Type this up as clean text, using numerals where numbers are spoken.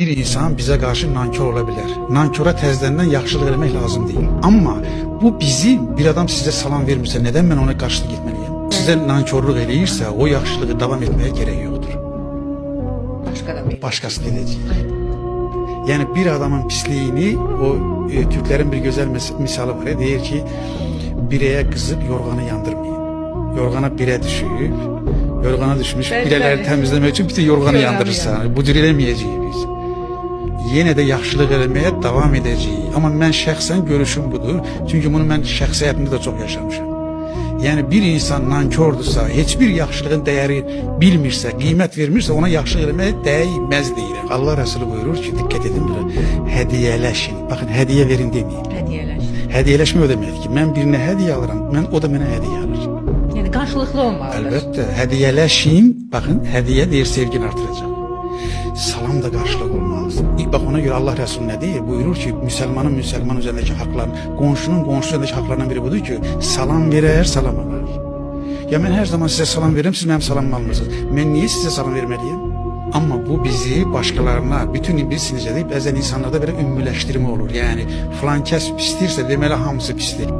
Bir insan bizə qarşı nankor ola bilər. Nankora təzədən yaxşılıq eləmək lazım deyil. Amma bu bizim bir adam sizə salam vermirsə, nədən mən ona qarşılıq etməliyəm? Sizə nankorluq eləyirsə, o yaxşılığı davam etməyə gərək yoxdur. Başqa da bir. Başqasını edəcək. Yəni bir adamın pisliyini o türklərin bir gözəl misalı var. Deyir ki, birəyə qızıb yorğanı yandırmayın. Yorğana birə düşüb, yorğana düşmüş Bəli, birələri bəli. təmizləmək üçün bütün yorğanı Yorğanı yandırırsan. Bu cür eləməyəcəyik biz. Yenə də yaxşılıq eləməyə davam edəcəyik. Amma mən şəxsən görüşüm budur. Çünki bunu mən şəxsi həyatımda da çox yaşamışam. Yəni bir insan nankordursa, heç bir yaxşılığın dəyəri bilmirsə, qiymət vermirsə, ona yaxşılıq eləməyə dəyməz deyirəm. Allah Rəsulü buyurur ki, diqqət edin bura, hədiyyələşin. Baxın, hədiyyə verin deməyin. Hədiyyələş. Hədiyyələşmək o deməkdir ki, mən birinə hədiyyə alıram, o da mənə hədiyyə alır. Yəni qarşılıqlı olmalıdır. Əlbəttə, hədiyyələşin, baxın, hədiyyə deyir sevgini artıracaq. Salam da qarşılıq olmalıdır. Bax ona görə Allah Rəsulü nə deyir? Buyurur ki, müsəlmanın müsəlman üzərindəki haqların, qonşunun qonşu üzərindəki haqlarından biri budur ki, salam verər, salam alar. Ya mən hər zaman sizə salam verirəm, siz mənim salamımı almırsınız. Mən niyə sizə salam verməliyəm? Amma bu bizi başqalarına, bütün bilirsiniz necədir? Bəzən insanlarda belə ümumiləşdirmə olur. Yəni filan kəs pisdirsə, deməli hamısı pisdir.